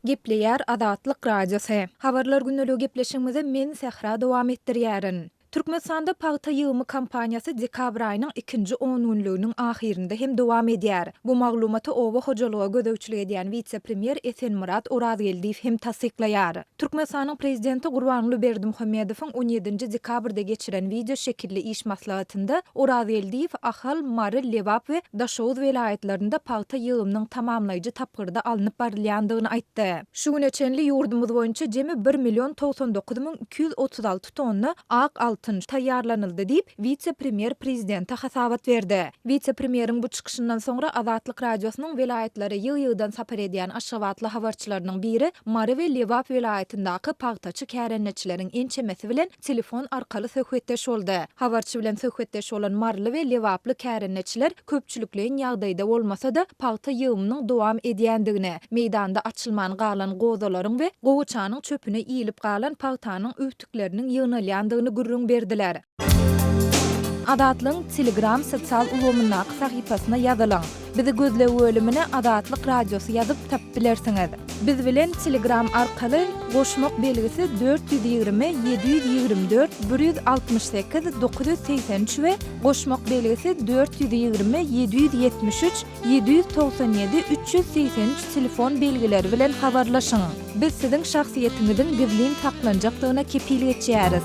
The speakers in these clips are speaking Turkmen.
Gepleýär Azatlyk Radiosy. Habarlar gündeligi gepleşigimizi men Sähra dowam etdirýärin. Türkmenistanda pagta ýygymy kampaniýasy dekabr aýynyň ikinji ongünlüginiň ahyrynda hem dowam edýär. Bu maglumaty oba hojalyga gözegçilik edýän wise-premýer Esenmyrat Orazgeldiýew hem tassyklaýar. Türkmenistanyň Prezidenti Gurbanguly Berdimuhamedowyň on ýedinji dekabrda geçiren wideo şekilli iş maslahatynda Orazgeldiýew Ahal, Mary, Lebap we Daşoguz welaýatlarynda pagta ýygymynyň tamamlaýjy tapgyrda alnyp barylýandygyny aýtdy. Şu güne çenli ýurdumyz boýunça jemi bir million 99 236 tonna ak altyn taýýarlanyldy diýip, wise-premýer prezidente hasabat berdi. Wise-premýeriň bu çykyşyndan soňra Azatlyk Radiosynyň welaýatlara ýygy-ýygydan sapar edýän aşgabatly habarçylarynyň biri Mary we Lebap welaýatyndaky pagtaçy kärendeçileriň ençemesi bilen telefon arkaly söhbetdeş boldy. Habarçy bilen söhbetdeş bolan maryly we lebaply kärendeçiler köpçülikleýin ýagdaýda bolmasa-da, pagta ýygymynyň dowam edýändigini, meýdanda açylman galan gozalaryň we gowaçanyň çöpüne iýlip galan pagtanyň üwtükleriniň ýygnalýandygyny gürrüň berdiler. Azatlygyň Telegram sosial ulgamyndaky sahypasyna ýazylyň. Bizi gözleg bölümine Azatlyk Radiosy ýazyp tapyp bilersiňiz. Biz bilen Telegram arkaly goşmak belgisi 420 724 168 983 we goşmak belgisi 420 773 797 383 telefon belgileri bilen habarlaşyň. Biz siziň şahsyýetiňiziň gizlin saklanjakdygyna kepil geçýäris.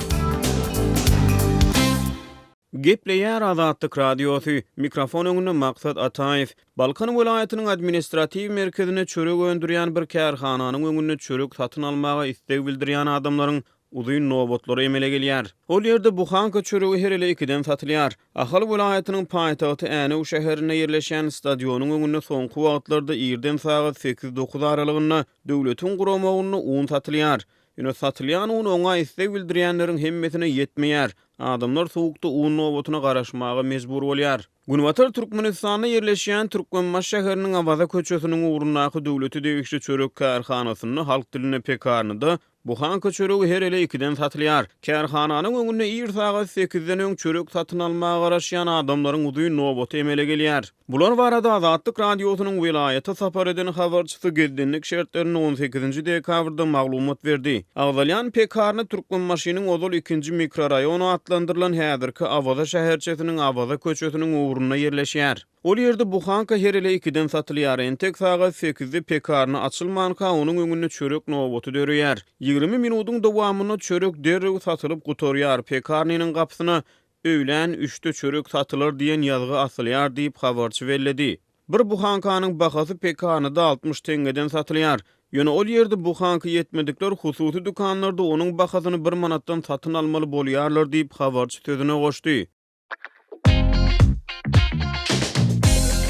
Gepleýär Azatlyk Radiosy, mikrofon öňünde Maksat Ataýew. Balkan welaýatynyň administratiw merkezinde çörek öndürýän bir kärhananyň öňünde çörek satyn almaga isleg bildirýän adamlaryň uzyn nobatlary emele gelýär. Ol ýerde buhanka çöregi her ele ikiden satylýar. Ahal welaýatynyň paýtagty Änew şäherinde ýerleşýän stadionyň öňünde soňky wagtlarda irden sagat sekiz-dokuz aralygynda döwletiň guramagynda un satylýar. Ýöne satylýan un oňa isleg bildirýänleriň hemmesine ýetmeýär. Adamlar sowukda un nobatyna garaşmaga mejbur bolýar. Günbatar Türkmenistanda ýerleşýän Türkmenbaşy şäheriniň Awaza köçesiniň ugrundaky döwlete degişli çörek kärhanasynda, halk dilinde pekarnyda, buhanka çöregi her ele ikiden satylýar. Kärhananyň öňünde ir sagat sekizden öň çörek satyn almaga garaşýan adamlaryň uzyn nobaty emele gelýär. Bular barada Azatlyk Radiosynyň welaýata sapar eden habarçysy gizlinlik şertlerinde on sekizinji dekabrda maglumat berdi. Agzalýan pekarny Türkmenbaşynyň ozal ikinji mikroraýon atlandyrylan häzirki Awaza şäherçesiniň Awaza köçesiniň ugrunda ýerleşýär. Ol ýerde buhanka her ele ikiden satylýar. Entek sagat sekizde pekarny açylmanka onuň öňünde çörek nobaty döreýär. 20 minudyň dowamynda çörek derrew satylyp gutarýar. Pekarnynyň gapysyna Öýlän üçde çörek satylar diýen ýazgy asylýar diýip, habarçy belledi. Bir buhankanyň bahasy pekarnyda 60 teňňeden satylýar. Ýöne ol ýerde buhanka ýetmedikler hususy dükanlarda onuň bahasyny bir manatdan satyn almaly bolýarlar diýip, habarçy sözüne goşdy.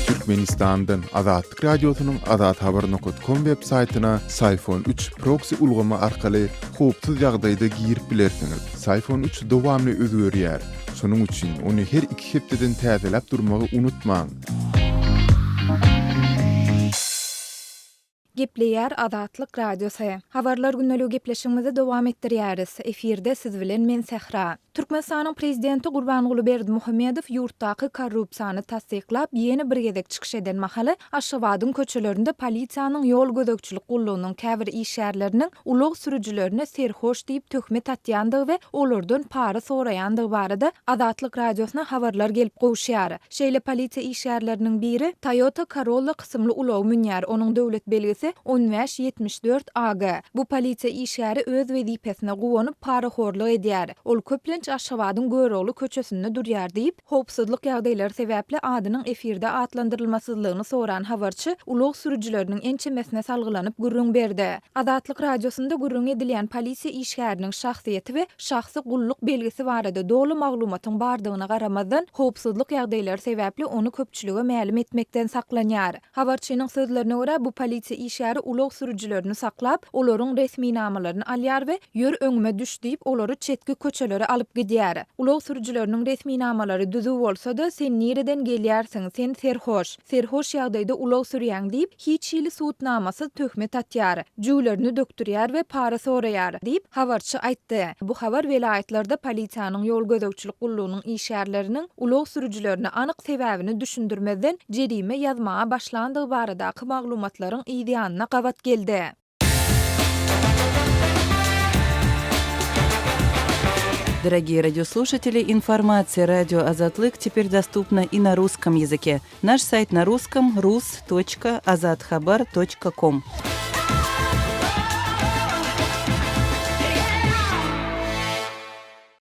Türkmenistandan Azatlyk Radiosynyň azathabar nokat kom web saýtyna Syfon üç proksi ulgamy arkaly howpsuz ýagdaýda girip bilersiňiz. Syfon üç dowamly özgerýär. Şonuň üçin ony her iki hepdeden täzeläp durmagy unutmaň. Gepleýär Azatlyk Radiosy. Habarlar gündeligi gepleşigimizi dowam etdirýäris. Efirde siz bilen men Sähra. Türkmenistanyň Prezidenti Gurbanguly Berdimuhamedow ýurtdaky korrupsiýany tassyklap, ýene bir gezek çykyş eden mahaly Aşgabadyň köçelerinde polisiýanyň ýol gözegçilik gullugynyň käbir işgärleriniň ulag sürüjilerine serhoş diýip töhmet atýandygy we olardan para soraýandygy barada Azatlyk Radiosyna habarlar gelip gowuşýar. Şeýle polisiýa işgärleriniň biri Toyota Corolla kysymly ulagy münýär, onuň döwlet belgisi on bäş 74 AG. Bu polisiýa işgäri öz wezipesine guwanyp, parahorlyk edýär. Ol köplenç Aşgabadyň Görogly köçesinde durýar diýip, howpsuzlyk ýagdaýlary sebäpli adynyň efirde atlandyrylmasyzlygyny soran habarçy ulag sürüjileriniň ençemesine salgylanyp gürrüň berdi. Azatlyk Radiosynda gürrüňi edilýän polisiýa işgäriniň şahsyýeti we şahsy gulluk belgisi barada doly maglumatyň bardygyna garamazdan, howpsuzlyk ýagdaýlary sebäpli ony köpçülige mälim etmekden saklanýar. Habarçynyň sözlerine görä, bu polisiýa işgäri ulag sürüjilerini saklap, olaryň resminamalaryny alýar we ýör öňüme düş diýip, olary çetki köçelere alyp gidýär. Ulag sürüjileriniň resminamalary düzüw bolsa-da, sen nireden gelýärsiň, sen serhoş. Serhoş ýagdaýda ulag sürýäň diýip, hiç hili subutnamasyz töhmet atýar, jüwlerini dökdürýär we para soraýar, diýip, habarçy aýtdy. Bu habar welaýatlarda polisiýanyň ýol gözegçilik gullugynyň işgärleriniň ulag sürüjilerine anyk sebäbini düşündirmezden jerime ýazmaga başlandygy baradaky maglumatlaryň yzýanyna gabat geldi. Дорогие радиослушатели, информация радио Азатлык теперь доступна и на русском языке. Наш сайт на русском rus.azathabar.com.